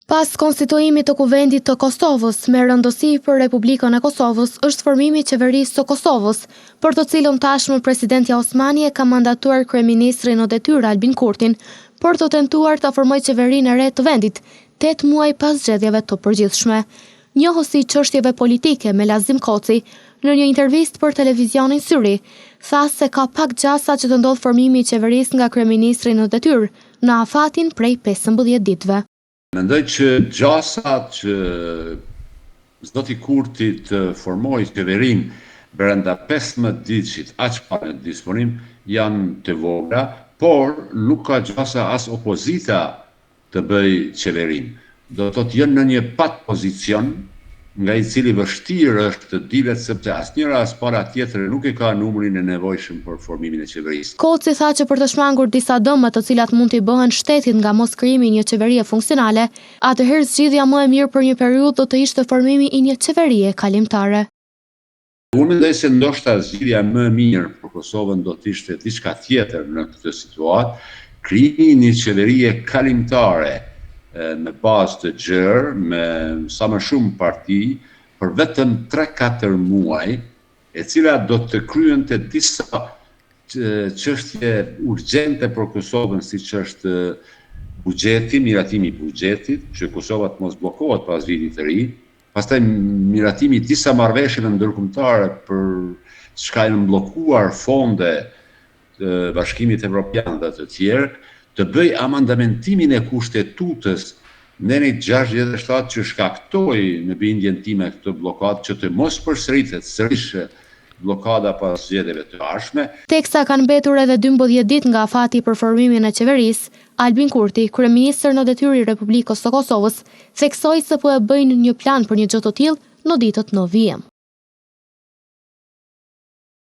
Pas konstituimit të Kuvendit të Kosovës, me rëndësi për Republikën e Kosovës është formimi i Qeverisë së Kosovës, për të cilën tashmë presidentja Osmani e ka mandatuar kryeministrin në detyrë Albin Kurtin, për të tentuar ta formojë qeverinë e re të vendit, tetë muaj pas zgjedhjeve të përgjithshme. Njohësi i çështjeve politike, Melazim Koci, në një intervistë për televizionin Syri, tha se ka pak gjasa që të ndodhë formimi i qeverisë nga kryeministri në detyrë, në afatin prej 15 ditëve. Mendoj që gjasat që zoti Kurti të formojë qeverinë brenda 15 ditëshit aq ka në disponim janë të vogla, por nuk ka gjasa as opozita të bëjë qeverinë. Do të thotë janë në një pat pozicion nga i cili vështirë është të dilet sepse asnjëra as pala tjetër nuk e ka numrin e nevojshëm për formimin e qeverisë. Koci tha që për të shmangur disa dëme të cilat mund t'i bëhen shtetit nga moskrijimi i një qeverie funksionale, atëherë zgjidhja më e mirë për një periudhë do të ishte formimi i një qeverie kalimtare. Unë mendoj se ndoshta zgjidhja më e mirë për Kosovën do të ishte diçka tjetër në këtë situatë, krijimi i një qeverie kalimtare me bazë të gjerë, me sa më shumë parti, për vetëm 3-4 muaj, e cila do të kryente disa çështje urgjente për Kosovën, siç është buxheti, miratimi i buxhetit, që Kosova të mos bllokohet pas vitit të ri, pastaj miratimi i disa marrëveshjeve ndërkombëtare për çka janë bllokuar fonde të Bashkimit Evropian dhe të tjerë, të bëj amandamentimin e kushtetutës nenit 67 që shkaktoi në bindjen time këtë bllokadë që të mos përsëritet sërish bllokada pas zgjedhjeve të ardhshme. Teksa kanë mbetur edhe 12 ditë nga afati për formimin e qeverisë, Albin Kurti, kryeministër në detyrë i Republikës së Kosovës, theksoi se po e bëjnë një plan për një gjë të tillë në ditët në vijim.